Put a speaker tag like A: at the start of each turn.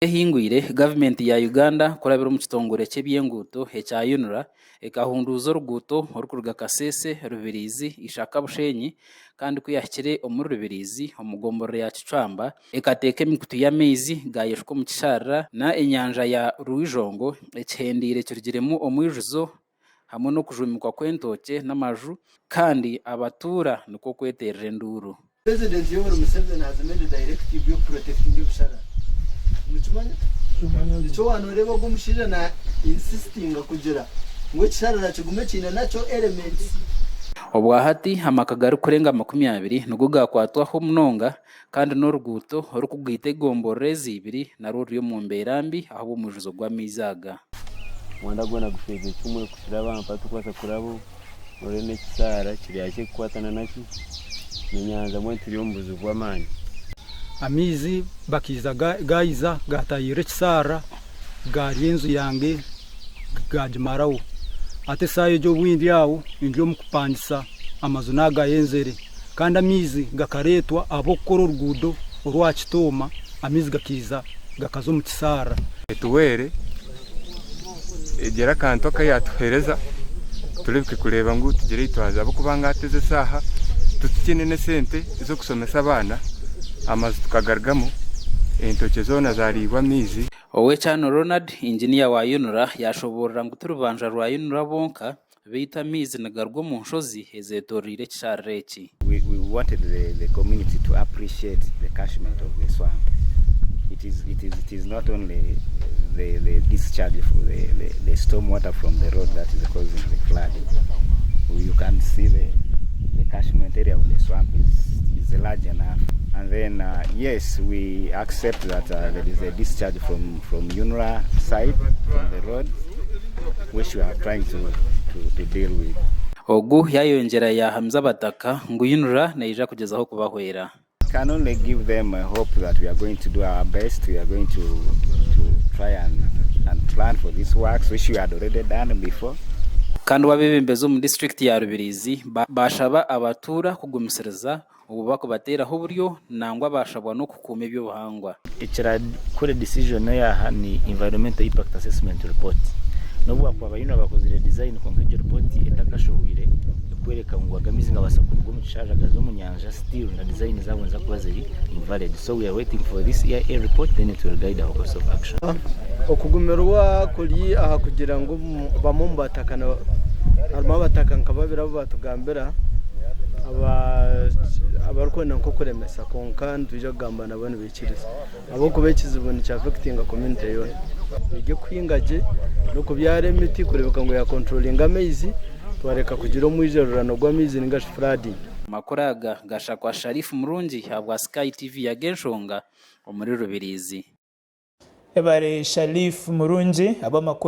A: Ehingwire, gavumenti ya Uganda kurabira omu kitongore ky'eby'enguuto ekya UNRA ekahunduuza oruguuto orikuruga Kasese, Rubirizi, Ishaka Bushenyi kandi ku yahikire omuri Rubirizi omu gomborora ya Kicwamba ekateeka emikutu y'amaizi gaayeshuka omu kisharara na enyanja ya Rwijongo ekihendeire kirugiremu omwijuzo hamwe n'okujumikwa kw'entookye n'amaju kandi abatuura nikwo kweteerera enduuru.
B: President Yoweri Museveni has made a directive yoku protectinga ebisharara. Nimukimanya? Nikyo wanoreeba ogu omushaija na insistinga kugira ngu ekisharara kigume kiine natural elements.
A: Obwahati amaka garikurenga 20 nigo gaakwatwaho munonga kandi n'oruguuto orikugaita egomborora ezi ibiri narwo ruri omu mbeera mbi ahabw'omwijuzo gw'amaizi aga.
C: Omuhanda gwona gushwekire kimwe kushiraba mpaka turikubaasa kuraba Noreeba n'ekisaara kiri hakye kukwatana naki n'enyanja mbwenu turi omu buzibu bw'amaani.
D: Amaizi bakaija gaiza gaatahirira ekisaara gaarya enju yange gaagimaraho. Hati eshaaha egi obu ndi aho ndi omu kupangisa amaju naagahenzire kandi amaizi gakareetwa ahabw'okukora oruguudo orwa Kitooma amaizi gakaija gakaza omu kisaara.
E: Etuhwere egire akantu aku yaatuheereza turebeke kureeba ngu tugire ahu twaza ahabw'okuba ngu hati ezi eshaaha titukiine n'esente z'okushomesa abaana, amaju tukagarugamu, entookye zoona zaariibwa amaizi.
A: Owekyano Ronald, Inginiya wa UNRA yaashoboorora ngu ti rubanja rwa UNRA bonka beitu amaizi nigaruga omu nshozi ezetoroire ekisharara eki.
F: We wanted the community to appreciate the catchment of the swamp. It is, it is, it is not only the, the discharge of the, the, the storm water from the road that is causing the flooding. You can see the, the catchment area of the swamp is, is large enough. And then, uh, yes, we accept that uh, there is a discharge from, from UNRA side, from the road, which we are trying to, to, to deal with.
A: Ogu yaayongyera yaahamiza abataka ngu UNRA neija kugyezaho kubahwera.
F: Can only give them a hope that we are going to do our best, we are going to, to try and, and plan for these works which we had already done before.
A: Kandi we abeebembezi omu disiturikiti ya Rubirizi baashaba abatuura kugumisiriza obu bakubateeraho oburyo nangwa baashabwa n'okukuuma eby'obuhangwa.
G: Ekirakore decision eyaha ni environmental impact assessment report. N'obu bakuba bariyo nibakozire design kwonka egyo report etakashohwire ekwereka ngu aga amaizi nigabaasa kuruga omu kisharara gaze omu nyanja still na design zaabo niziza kuba ziri invalid. So we are waiting for this EIA report then it will guide our course of action.
B: Okugumirwa kuri aha kugira ngu bamwe omu bataka harimu abataka nka babiri abu baatugambira abarikwenda nk'okuremesa kwonka nitwija kugamba nabo nibaikiriza ahabw'okuba ekizibu nikyafekitinga community yoona. Beege kuhinga gye n'okubyara emiti kureebeka ngu yakonturoringa amaizi twareka kugira omwijurirano gw'amaizi ninga shi flooding.
A: Amakuru aga gashakwa Sharif Murungi ahabwa Sky TV Ag'enshonga omuri Rubirizi.
H: Ebare Sharif Murungi ahabw'amakuru.